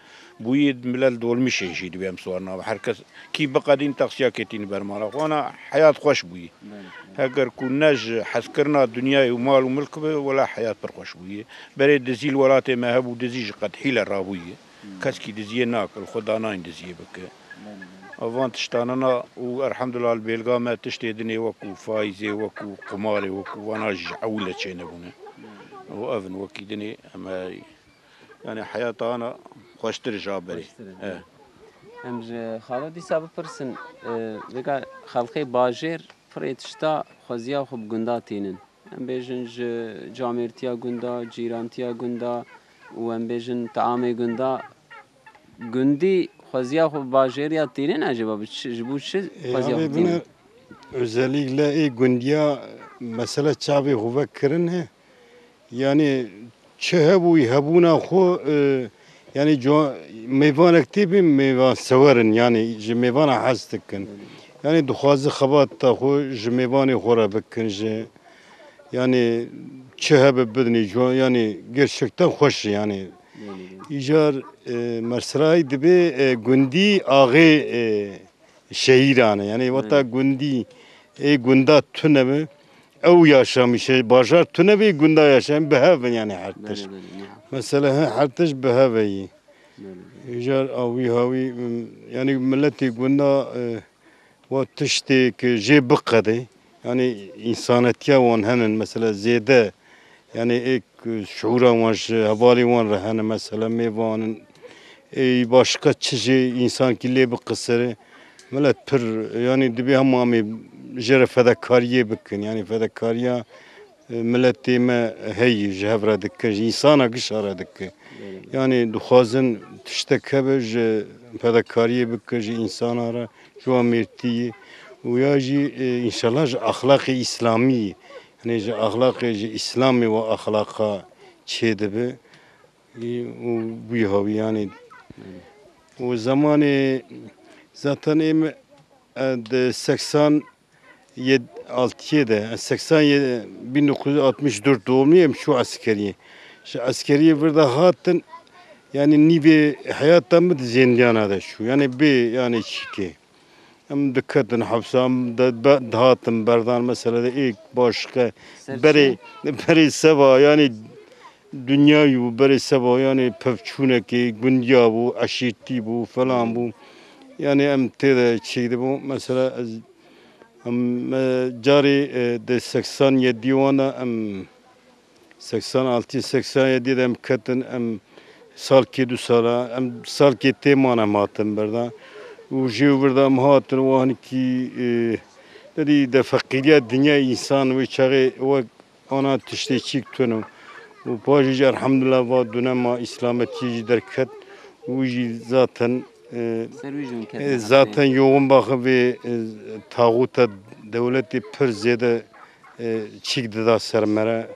Bûyî millet dolmîşê jî divê em siwar nabe. Her kes kî biqedîn taksiyakê tîn ber mala xwe. Ana heyat xweş bûyî. Belê, belê. Heger ku ne ji hezkirina dinyayê û mal û milk be, wela heyat pir xweş bûyî. Berê dizî li welatê me hebû, dizî ji qedhî le rabûyî. Hmm. Keskî diziyê nake, li xwe danayîn diziyê bike. Belê, belê. Van tiştanana û elhamdulillah li bêlga me tiştê dinê wekû faîzê, wekû qumarê, wekû vana jî ji ewil de çênebûne. Belê. Û ev in wekî dinê em, e, yanî heyata ana xweştir e ji a berê. Xweştir e. E. Em ji xala dîsa bipirsin, e, vêga xelkê bajêr pirê tişta xweziya xwe bi gunda tînin. Em bêjin ji camêrtiya gunda, cîrantiya gunda û em bêjin teamê gunda. Gundî xweziya xwe bi bajêriya tînin, acaba bi çi, ji bo çi E, xweziya xwe abi tînin? Bine özellikle ê gundiya mesele çavê xwe vekirin he. Yani çi hebûyî hebûna xwe, e, yani co-, mêvanek tê bê mêvan sewer in, yani ji mêvana hez dikin. Yani dixwazi xebata xwe ji mêvanê xwe re bikin, ji Yani çi hebe bidinî, ciwan, yani gerçekten xweş e yani. Belê, belê. Îcar, e, mersilayî dibê, e, gundî axê, e, şehîran e. Yani weta Belê. Gundî, ê gunda tune be, ew yaşamîş e, bajar tune be, gunda yaşamîş bi hev in yani her tişt. Belê, belê, belê. Mesela he, her tişt bi hev e yî. Belê, belê. Îcar a wî hawî, m, yani milletê gunda, e, Wa tiştê ku jê biqede, yanî însanetiya wan hene, mesela zêde, yanî ê ku şiûra wan ji hevalê wan re hene, mesela mêvan in, ê başka çi jê însankî lê biqisire, milet pir, yanî dibê hema em ê jê re fedekariyê bikin, yanî fedekariya e, miletê me heyî ji hev re dike, ji însana gişa re dike. Belê. Yanî dixwazin tiştek hebe ji fedekariyê bike, ji însana re, ji wan mêrtiyê û ya jî, e, înşallah ji axlaqê îslamî, yanî ji axlaqê, ji îslamê we axlaqa çêdibe. Û wî hawî, yanî Belê. Û zemanê zaten ê me, e, di seksan yed-, altiyê de, seksen yedi, bin dokuz yüz altmış dört doğumluyum, şu askeriye. Şu askeriye burada hatin, yani nîvê heyata min di zêndiyana de şu. Yani bê, yani çîkê. Em diketin hepsa, em de be-, dihatin berdan, mesela de êk başke Ser berê, çi? Berê seba, yani dinya û berê seba, yani pevçûnekê, gundiya bû, eşîrtî bû, falan bû. Yani em tê de çêdibû. Mesela ez Em, e, carê, e, di seksan yedî wan de em seksan altî seksan yedî de em ketin, em salkê du sala, em salkê tê man em hatin berdan. Û jê û vir de em hatin, wan kî, e, dedî de feqîriya dinya însan wê çaxê wek Ana tiştê çîk tune. Û paşê jî elhamdulillah va dûnema îslametiyê jî derket. Û jî zaten, e, Ser wî jî hûn ketin e, heqê. Zaten yoxin baxivê, e, taxûta dewletê pir zêde, e, çîk dida ser me re.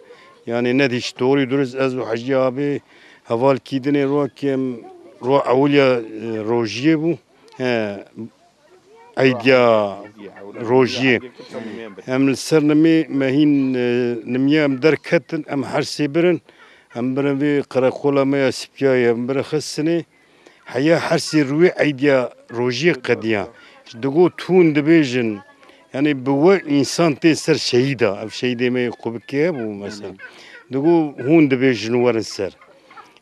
Yani ne hiç doğru dürüst ez û Hecî abê heval kîdinê ro ki em ro ewiliya, e, rojiyê bû. He, eydiya rojiyê. Em li ser nimê me hîn, e, nimiye em derketin, em hersê birin, em birin vê qereqola me ya Spiyayê, em birin xistinê. Heya hersê rûyê eydiya rojiyê qediya. Digot hûn dibêjin, yanî bi we însan tê ser şehîda. Ev şehîdê me yê Qubikê hebû mesela. Digot hûn dibêjin werin ser.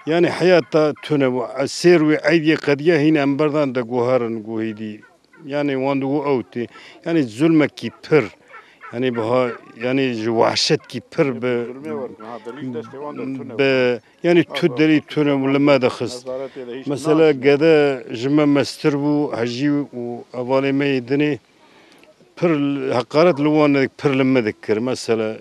Yanî heyata tune bû. Sê rûyê eydiyê qediya hîn em berdan de guherin guhêdî. Yanî wan digot ew tê. Yanî zulmekî pir. Yanî biha, yanî ji wehşetkî pir bi, bi, yanî tu derî tune li me dixist. Mesela gede ji me mestir bû, hejî û hevalê me yê dinê pir heqaret li wan pir li me dikir. Mesela,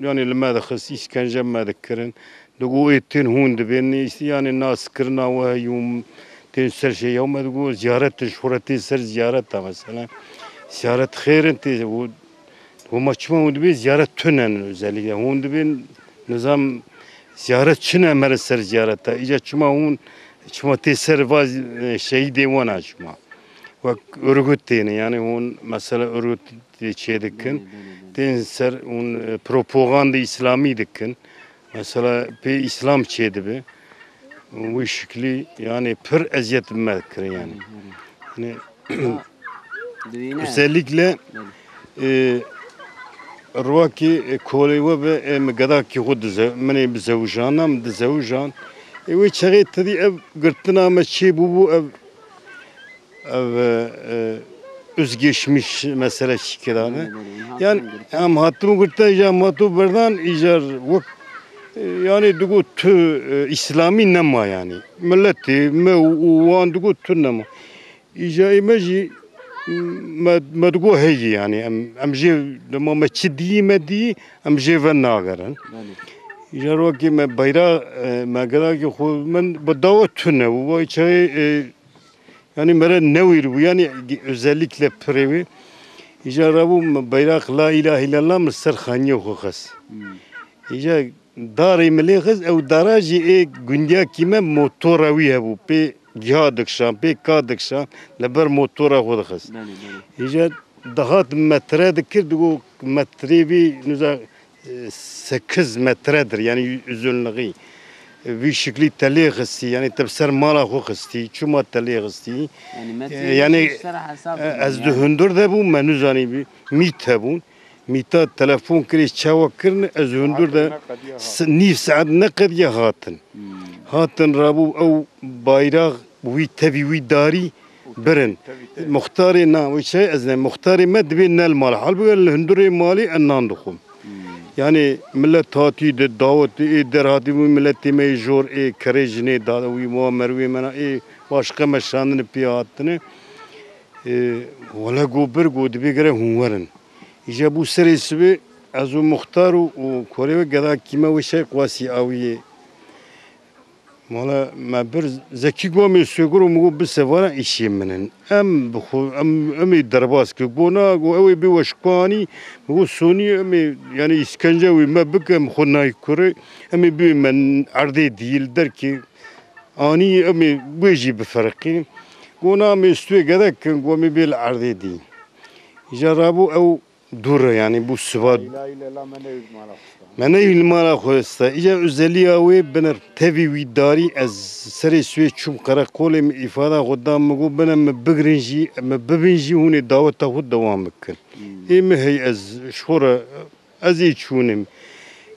yanî li me dixist, îşkence me dikirin. Digot ê tên hûn dibên, yanî naskirina we heyû tên ser şey ya me digot ziyaret ji xwe re tê ser ziyareta mesela. Ziyaret xêr in tê û hûn ma çima hûn dibê ziyaret tune ne özellikle. Hûn dibên nizam ziyaret çi ne em herin ser ziyareta. Îca çima hûn çima tê ser va, e, şehîdê wan a çima. Wek örgüt têne, yanî hûn mesela örgüt çê dikin. Tên ser hûn, e, propaganda îslamî dikin. Mesela pê îslam çê dibe. Wî şiklî, yanî pir eziyet bi me dikirin yanî. Yanî özellikle, e, rokê, e, kolê we be, e, min gedakî xwe dize-, min ê bizewjana, min dizewijan. E, wê çaxê tedî ev girtina me çê bûbû, ev, ev, e, e, özgeçmiş mesele çîkirane. Belê, belê, em Yan hatin girtin. Em hatin girtin, îcar em hatin berdan, îcar wek, e, yanî digot tu, e, îslamî nema yanî. Miletê me û, û wan digot tu nema. Îca ê me jî, me, me digot heyî, yanî em, em jê dema me çi dî, me dî, em jê ve nagerin. Belê. Îca rokê me beyra, e, me gedakî xwe, min bi dawa tune bû. Vay çayê, e, yanî mere newîr bû, yanî özellikle pirê wê. Îca rabû me beyraq La ilahe illallah min ser xaniyê xwe xist. Hmm. Îca darê min lê xist, ew dara jî ê gundiyakî me motora wî hebû. Pê giha dikişan, pê ka dikişan, li ber motora xwe dixist. Belê, belê. Îca dihat metre dikir, digot metrê vî nuza, e, sekiz metredir, yanî uzunluğu. E, vî şiklî te lê xistî, yanî te bi ser mala xwe xistî, çima te lê xistî? Yanî metrê E, yanî, ji ser hesab e, ez di hundur de bûm, me nizanî bî, mît hebûn. Mîta telefon kirê, çawa kirin, ez hundur de s-, nîv saet neqediye hatin. Hmm. Hatin rabû ew bayraq wî tevî wî darî birin. Muxtarê na, wî şey ez ne, muxtarê me dibê nel mal. Halbuki li hundurê malê en nan dixwim. Hmm. Yanî millet hatî de dawet ê derhatî bû, milletê me yê jor ê kerê jinê da wî ma merwê me na ê başqe me şandine pê hatine. Ê, wele go bir go dibê gere hûn werin. Îja bû serê sibê ez û muxtar û, û korê we gedakî me wê şey qwasî awiyê. Mala me bir zekî go em ê sogir û min got bise vara îşê min in. Em bi xwe, em, em ê derbas kir. Go na, go ew ê bê weşkanî, min got sonî em ê, yanî îskence wî me bike, em xwe nayê kurê, em ê bê me erdê dî li derkê anî, em ê wê jî biferiqî. Go na em ê stûyê gedek kin, go em ê bê li erdê dî. Îja rabû ew dûr e, yanî bû siba. Leyla ile la me neyû li mala xwe sta. Me neyû li mala xwe sta. Îca özelliya wê bine tevî wî darî ez serê swê çûm qereqolê min îfada xwe da min got bine min bigirin jî, min bibin jî hûn ê daweta xwe dewam bikin. Hmm. Ê min hey ez ji xwe re ez ê çûnim.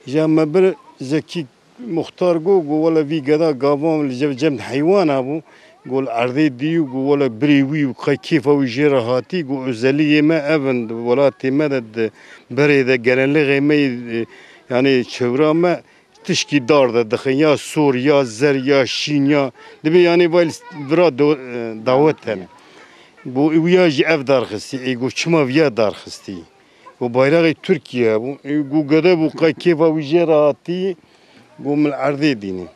Îca me bir zekî Muxtar got, got, wele vî geda gavan li cev cem heywana bû. Got, li erdê dî û got, wele birê wî û qey kêfa wî jê re hatî, got, özelîgê me ev in, di welatê me de, di berê de, genelixê me yê, e, yanî çewra me tişkî dar de dixin, ya sor, ya zer, ya şîn, ya dibê yanî vay li vira do-, e, dawet hene. Got, wiya jî ev dar xistî, ê got, çima viya dar xistî? Got, bayraxê Tirkiye hebû. Ê, got, gede bû, qey kêfa wî jê re hatî, got, min li erdê dînî.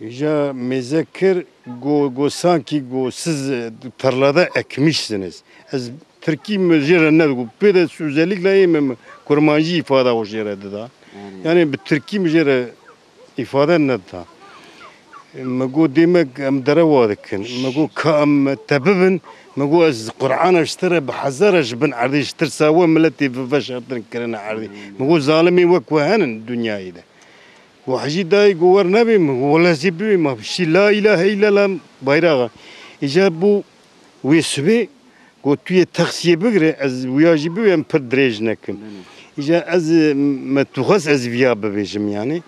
Îja mêze kir, got, got, sankî, got, siz, e, tarlada ekmişsiniz. Ez tirkî min jê re nedigot. Pê de özellikle ê min, min kurmancî îfada xwe jê re dida. Yanî. Yanî bi tirkî min jê re îfade nedida. Min got, dêmek em derewa dikin. Min got, ka em te bibin. Min got, ez Qur'ana ji te re bi hezara ji bin erdê, ji tirsa we miletê bi veşartin kirine erdê. Min got, zalimên wek we henin dinyayê de. Got, Hecî dayê, got, wer nebê. Min got, wele ez ê bibêm. Ma piştî la îlahe îllela bayraxa. Îca bû wê sibê, got, tu yê texsiyê bigire, ez wiya jî bibêm, pir dirêj nekim. Belê. Îca ez, e, me tu xwest ez viya bibêjim, yanî.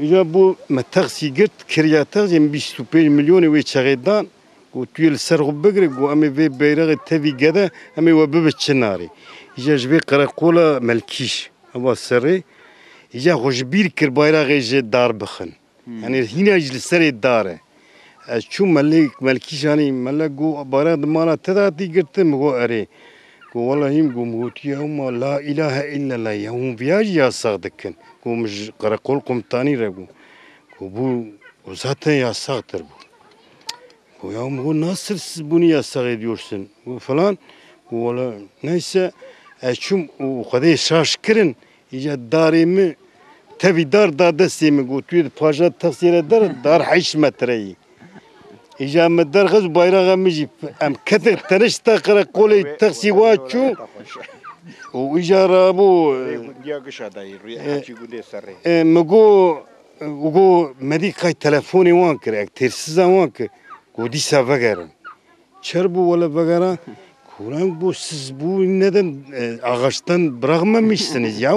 Îca bû me texsî girt, kiriya texsî, em bîst û pênc milyonê wê çaxê dan. Got, tu yê li ser xwe bigire, got, em ê vê beyrexê tevî gede, em ê we bibe çinarê. Îca ji vê qereqola Melkîş, eva serê. Îca xwe ji bîr kir bayraxê ji dar bixin. Hmm. Yanî hîna jî li serê dar e. Ez çûm melê, Melkîşanî, mele got, bayrax di mala te de hatî girtin? Min got, erê. Got, wela hîn, got, min gotiye, ew ma la îlahe îllela ye, hûn viya jî yasax dikin. Got, min ji qereqol komutanî re got. Got, bu, o zaten yasaxtır bu. Got, ya, min got, nasıl siz bunu yasak ediyorsun? Got, falan. Got, wela, neyse, ez çûm û Xwedê şaş kirin. Îca darê min, tevî dar da destê min, got, tu yê di paja texsê re der, dar heşt metre yî. Îca min derxist, bayraxa min jî, em ketin tenişta qereqolê texsî wa çû. Û îca rabû, Rê gundiya gişa dayî, rûyê e, Hecî gundê serê. E, min got, û got, Medî kay telefonê wan kir, ek têrsiza wan kir. Got, dîsa vegerin. Çer bû wele vegera? Kuran bû, siz bu neden, e, ağaçtan bırakmamışsınız ya?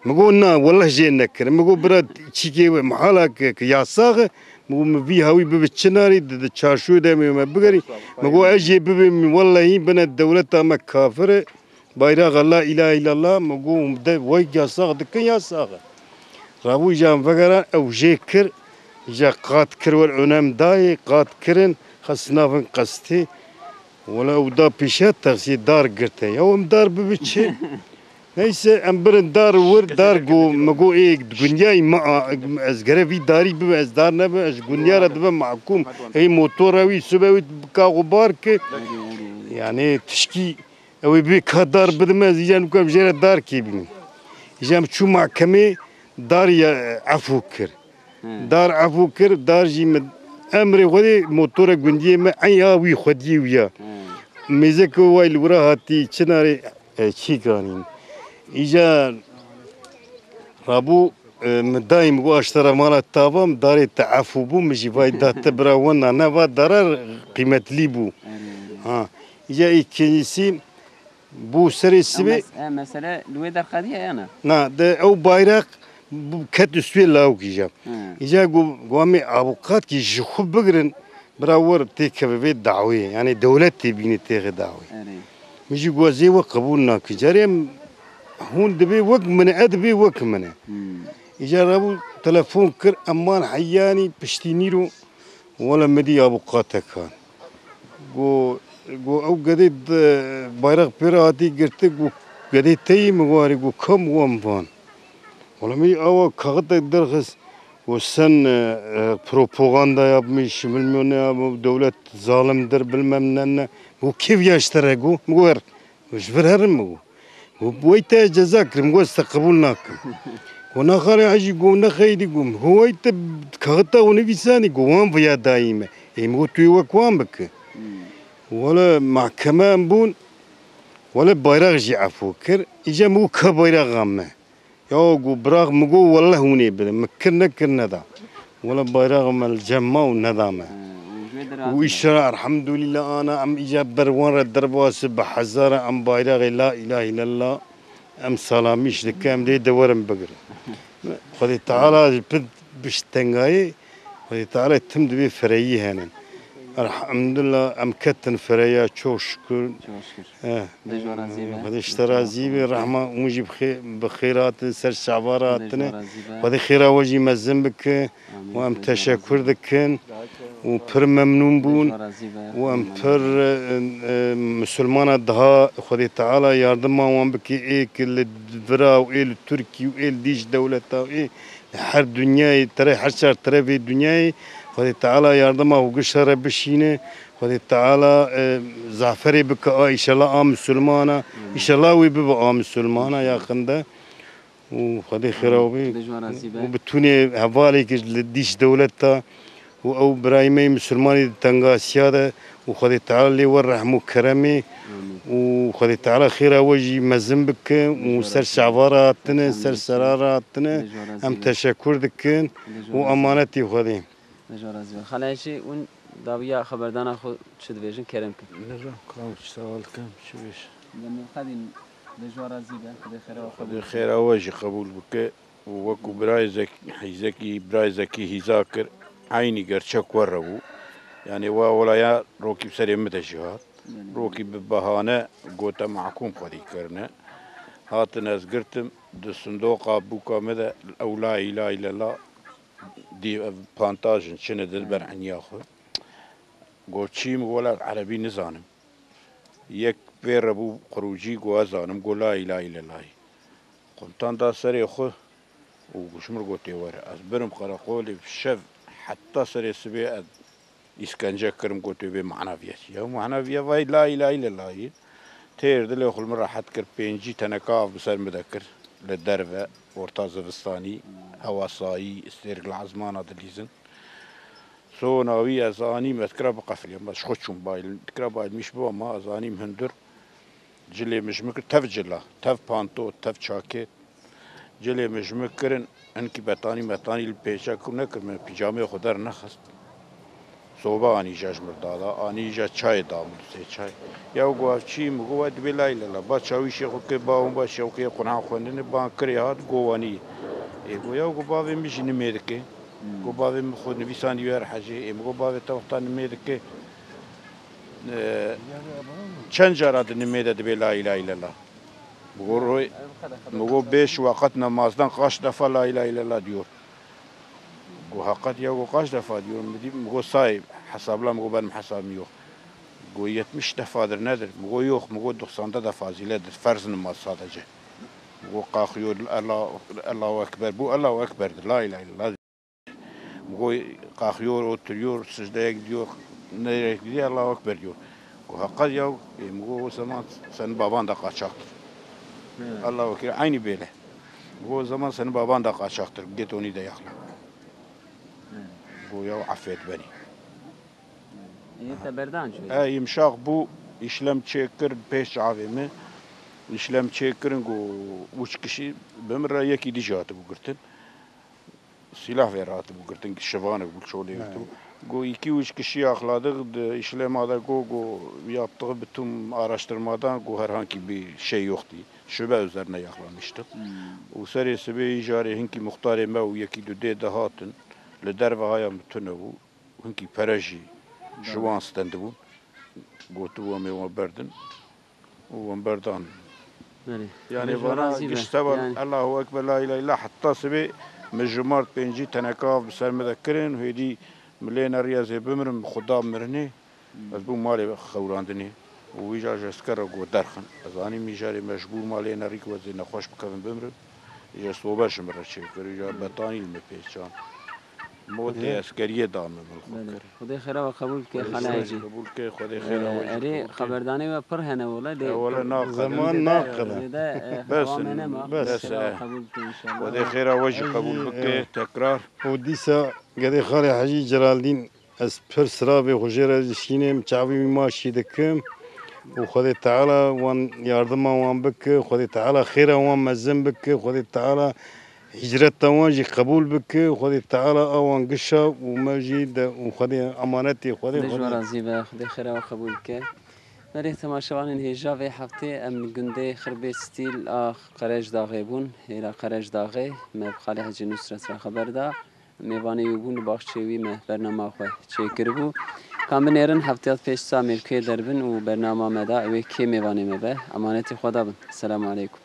Mi got, na, wele jê nekirin. Mi got, bira, çîkê we mihala ke, ke yasax e. Mi got, mi vî hawî bibe çinarî, di, di çarşûyê de em ê me bigerî. Mi got, ez jê bibêm, wele hîn bine dewleta me kafir e. Bayraxa la îlahe îllallah, mi got, hûn de wek yasax dikin, yasax e. Rabû îca em vegeran, ew jê kir, îca qat kir, wer önem dayê, qat kirin, xist navin qestê. Wela ew da pêşiya texsiyê dar girte. Ya em dar bibe çi? Neyse, em birin dar wir, dar got, mi got, ê gunyayî me a, ez gere vî darî bibe, ez dar nebe, ez gunya re dibe mahkûm. Ê motora wî, sibe wî bika xwe bar ke. Yani tişkî Ew ê bê ka dar bidime, ez îca nuka em jê re dar kê bînim. Îca em çû mahkemê, dar ya efû kir. He. Dar efû kir, dar jî min emrê xwe dê motore gundiyê me eya wî xwediyê wî ya. He. Mêzeke way li wira hatî çinarê, e, çîk anîn. Îca rabû, e, min dayî min got, "Aştera mala tava, min darê te efû bû, min jî vay da te bira wenda neva dara qîmetlî bû." Erê, erê. Ha. Îca îkincisi, Bû serê sibê. Mes-, e, mesele li wê derxediye ya ne? Na, de ew bayrak bû ket üstüye lawkî jî. Hı. Îca gu-, gu em ê avûkatkî ji xwe bigirin, bira wir têkeve vê dawê. Yani dewlet tê bînê têxe dawê. Erê. Min jî gu ez ê we qebûl nakin. Carê em hûn dibê wek min e, e dibê wek min e. Hmm. Îca rabû telefon kir, em man heyanî piştî nîro. Wele min dî avûkatekan. Got, got, ew gedê de bayrak pê re hatî girtin, got, gedê te yî? Min got, erê, got, kam? Got, em van. Wele min awa kaxetek derxist, got, sen, e, e, propaganda yapmış, bilmem ne yapmış, dewlet zalimdir, bilmem ne ne. Got, kê viya ji te re got? Min got, er. Ji vir herin min got. Got, wey te ceza kirim, got, ez te qebûl nakim. Got, na xalê Hecî, got, nexeyîdî, got, got, wey te kaxita û nivîsanî, got, wan viya dayî me. Ê, min got, tu yê wek wan bike. Hmm. Wele mahkeme em bûn, wele bayrax jî efû kir. Îca min got, ka bayraxa me. Ya got, birax, min got, wele hûn ê bidin. Min kir nekir neda. Wele bayraxa me li cem ma û neda me. He, û ji wê de razî ne. Û îşra elhamdulîllah ana em îca ber wan re derbas bi hezara em bayraxê la îlahe îllallah em salamîş dike, em dê de werin bigirin. Xwedê Teala ji pir bişt tengayê, Xwedê Teala tim divê fereyî henin. Elhamdulillah, em ketin fereya, çok şükür. Çok şükür. Eh, Xwedê ji te razî be. Xwedê ji te razî be, rehma hûn jî bi xê-, bi xêr hatin, ser çava re hatine. Xwedê xêra we jî mezin bike. Amîn. Û em teşekkür dikin. Û pir memnûn bûn. Xwedê ji we razî be. Û em pir, e, e, misilmana daha Xwedê Teala yardima wan bike, ê ki li vira û ê li Tirkî û ê li dîş dewleta û ê Her dinyayê, tere, her çar terefê dinyayê, Xwedê Teala yardima xwe gişa re bişîne. Xwedê Teala, e, zaferê bike a, îşellah a misilmana. Amîn. Îşellah wê bibe a misilmana yaxin de. Û Xwedê xêra wê. Amîn. Xwedê ji we razî be. Û bi tûnê hevalekî li dîş dewleta û ew birayê me yê misilmanê di tengasiya de û Xwedê Teala lê we rehm û keremê Amîn. Û Xwedê Teala xêra we jî mezin bike û ser şeva re hatine, ser sera re hatine. Em teşekur dikin û emanetî Xwedê. Li jor razî be. Xalê Hecî, hûn dawiya xeberdana xwe çi dibêjin, kerem kin? Nizam, kam çi sewal kim, çi bêj? Demê xedîn, li jor razî be, Xwedê xêra we Xwedê qebûl xêra we jî qebûl bike û wekû birayê Zek-, Hîzekî, birayê Zekî hîza kir, eynî gerçek we re bû. Yanî wa welaya rokî bi serê min de jî hat. Yanî Rokî bi behane gote mahkûm xwedî kirine. Hatin ez girtim, di sindoqa bûka min de ew la îlahe îllela dî, ev pantajin çine di ber eniya xwe. Go çî, min go wela erebî nizanim. Yek pê re bû qirûcî, go ez zanim, go la îlahe îllellahî. Qumtan da serê xwe û ji min re gotê were. Ez birim qereqolê, şev heta serê sibê ez îskence kirim, gotê vê mana viye çi? Ya mana viye vay la îlahe îllellahî. Têr dilê xwe li min rehet kir, pêncî teneka av bi ser min de kir. Li derve, orta zivistanî, hewa sayî, stêrk li ezmana dilîzin. Sona wî ez anîm, ez dikira biqefiliyam, ez ji xwe çûm bayil, dikira bayil mîş biba ma, ez anîm hundir. Cilê min ji min kir, tev cila, tev panto, tev çakêt. Cilê min ji min kirin, hinkî betanî metanî li pêçe kir, nekir min pîcamê xwe dernexist. Soba anî ja ji min dada, anî ja çayê da min, sê çay. Ya go ev çi? Min go, we dibê la îlella. Ba çawîşê xwe kê, ba hûn ba şewqiyê Quran xwendinê, ban kirê hat, go wanî. Ê go, ya go bavê min jî nimê dike. Go bavê min xwe nivîsandî wer hecê. Ê min go, bavê te wexta nimê dike, e, çend cara di nimê de dibê la îlahe îllela? Mi go roy, mi go beş weqet namazdan kaç defa la ilahe illallah diyor? Go heqet ya, go kaç defa diyor? Mi di, mi go say hesabla, mi go benim hesabım yok. Go yetmiş defadır nedir? Mi go yok, mi go doksan defa zîledir. Ferz namaz sadece. Mi go kalkıyor, Allah, Allahu Ekber. Bu Allahu Ekber'dir. La ilahe illallah. Mi go, kalkıyor, oturuyor, secdeye gidiyor, nereye gidiyor, Allahu Ekber diyor. Go, heqet ya, e, mi go, o zaman senin baban da kaçaktır. Evet. Allahu Ekber, aynı böyle. Mi go, o zaman senin baban da kaçaktır, git onu da yakla. Evet. Go, ya affet beni. Ê te berdan çû? E, yimşak bû, îşlem çêkir pêş çavê min. Îşlem çêkirin, go, üç kişi bi min re, yekî dî jî hatibû girtin. Silah vê re hatibû girtin, şivanek bû, çolê girtibû. Go, iki üç kişi yakaladık, di işlema de go, go, yaptığı bütün araştırmadan go herhangi bir şey yoktu. Şüphe üzerine yakalamıştık. Hmm. Û serê sibê îcarê hinkî muxtarê me û yekî du dê de hatin, li derve haya min tune bû, hinkî pere jî ji wan stendibûn. Gotibû, em ê wan berdin. û wan berdan. Belê. Yani Xwedê ji we vana razî be. Giş seval, yani. Allahu Ekber, la ilahe illallah, heta sibê min ji mart pêncî teneka av bi ser min de kirin, hêdî min lê nerî ez ê bimirim, Xuda mirinê, ez bûm malê xewrandinê. Û wî ca ji esker re got derxin. Ez anî min jarê mecbûr malê nerî ku ez ê nexweş bikevim bimirim. Îja sobe ji min re çêkir, îja betanî li min pêçan. Motê eskeriyê da min, min xwe kir. Xwedê xêra we qebûl bike, Xalê Hecî. Qebûl ke, Xwedê xêra we jî qebûl ke. Xeberdanê we pir hene wele, lê zeman naqile. Lê de, e, bes, dewamê nema. Bes, Xwedê xêra we qebûl bike înşallah. Xwedê xêra we jî qebûl bike, tekrar. Û dîsa gedê Xalê Hecî Celaldîn, ez pir sirabê xwe jê re dişînim, çavî wî maşî dikim. Û Xwedê Teala wan yardima wan bike, Xwedê Teala xêra wan mezin bike, Xwedê Teala hicreta wan jî qebûl bike, Xwedê Teala a wan gişa û me jî de û Xwedê emanetê Xwedê. Xwedê ji we razî be, Xwedê xêra we qebûl bike. Belê temaşevanên hêja vê heftê em li gundê Xirbê Stîl a Qerejdaxê bûn, hêla Qerejdaxê me bi Xalê Hecî Nusret re xeber da. Mêvanê wî bûn, li baxçeyê wî me bernama xwe çêkiribû. Ka em binêrin, hefteya pêş sa mêrkuyê derbin û bernama me da, ew ê kê mêvanê me be? Emanetê Xweda bin. Selamu aleykum.